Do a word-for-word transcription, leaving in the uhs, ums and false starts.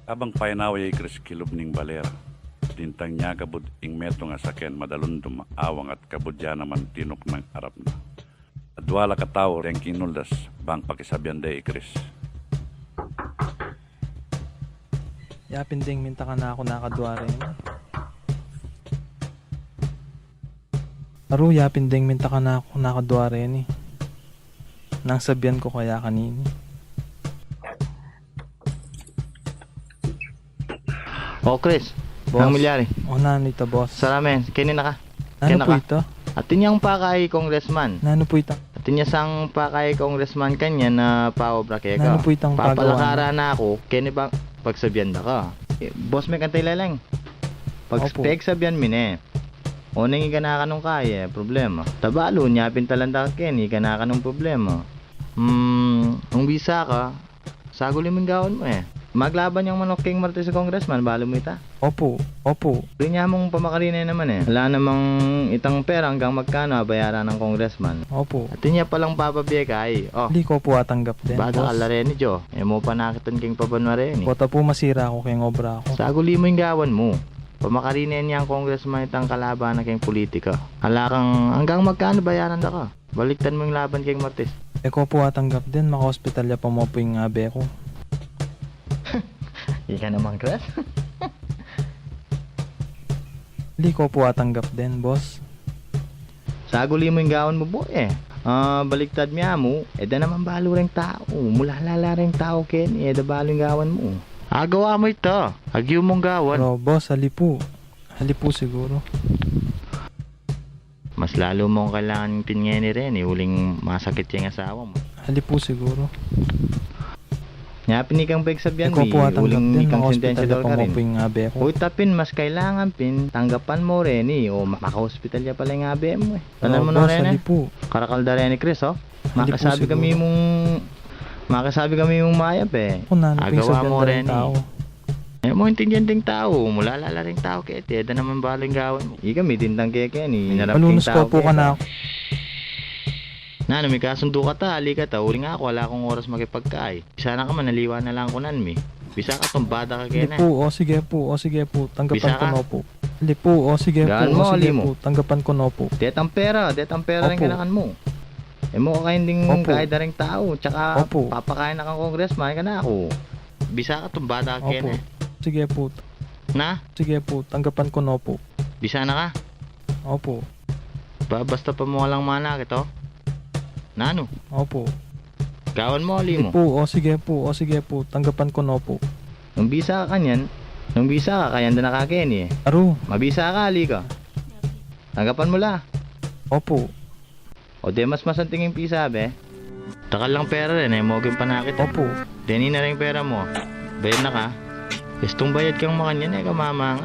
Kabang painawa ya i Chris kilub ning bale ra, dintang ne kabud ing metung a saken madalundum, awang at kabud ya naman tinuknang arap na. Adua la katau reng kinuldas bang pakisabian de i Chris. Yapin deng minta kanaku nakadua reni. Aru, yapin deng minta kanaku nakadua reni. Nang sabian ku kaya kanini. O, Chris, boss. Nanu milyari? O, nanu ita, boss? Sara me, keni na ka. Nanu pu ita? Atin yang pakai congressman. Nanu pu ita? Atin ya sang pakai congressman kanyan a paobra keka. Nanu pu itang pagawa na? Papalakaran na ku, keni bang pagsabian da ka. E, boss me kanta i Leleng. Pag, opo. Pagsabian mi ne. O neng ika na kanung kaya, problema. Tabalu, nya pintalan da ka keni, ika na kanung problema. Hmm, nung bisa ka, saguli mu ing gawan mu e. Maglaban yang manuk keng Martes a congressman, balu mu ita? Opu, opu. Uli nya mung pamakarine naman e. Ala namang itang pera anggang magkanu a bayaran nang congressman. Opu. Atin ya palang papabie kai. O. Di ko pu atanggap den, boss. Bata ka la reni, Jo. E mu pa nakitan keng pabanua reni. Pota pu masira ku keng obra ku. Saguli mu ing gawan mu. Pamakarine yang congressman itang kalaban na keng pulitika. Ala kang anggang magkanu bayaran da ka. Baliktan mu ing laban keng Martes. E ko pu atanggap den, makaospital ya pa mu pu ing abe ku. Ika naman, Chris. Di ko pu atanggap den, boss. Saguli mu ing gawan mu, boy e. A, baliktad mi amu, e da naman balu reng tau. Mula lala reng tau keni, e da balu ing gawan mu. Agawa mu ita, agyu mung gawan. Pero, boss, ali pu. Ali pu siguru. Mas lalu mung kailangan ing tin ngeni reni, uling masakit ya ing asawa mu. Ali pu siguru. Nya pin ikang pagsabian mi, uling ikang sentensya da ka rin. Uy, tapin mas kailangan pin tanggapan mu reni, o ma-, makaospital ya pala ing abe mu e. Tanan mu na reni. Karakal da reni, Chris, o. Makasabi kami mung, makasabi kami mung mayap e. Agawa mu reni. E mu intindian ding tau, mula lala ring tau keti, e da naman balu ing gawan mu. Ikami dintang kekeni, inarap king tau keta. Nanu, mikasundu kata, ali kata, uling aku ala kung oras makipagkai. Bisa na ka man, aliwa na lang kunan mi. Bisa ka, tumbada ka kene. Lipu, o sige pu, o sige pu, tanggapan ku no pu. Lipu, o sige pu, o sige pu, tanggapan ku no pu. Detang pera, detang pera ring kanakan mu. E mu kakain ding kain da ring tau, tsaka papakain na kang congressman, kanaku. Bisa ka, tumbada ka kene. Opu. Sige pu. Na? Sige pu, tanggapan ku no pu. Bisa na ka? Opu. Ba, basta pa mu alang manakit, o? Nanu? Opu. Gawan mu, ali mu? Lipu, o sige pu, o sige pu, tanggapan ku no pu. Nung bisa ka kanyan, nung bisa ka, kayan da na ka keni e. Aru. Mabisa ka, ali ka. Tanggapan mu la. Opu. O de mas masanting ing pisabi. Takal lang pera rin, e mu aging panakit e. Opu. Deni na ring pera mu. Bayad na ka. Istung bayad kang makanyan e, kamamangan.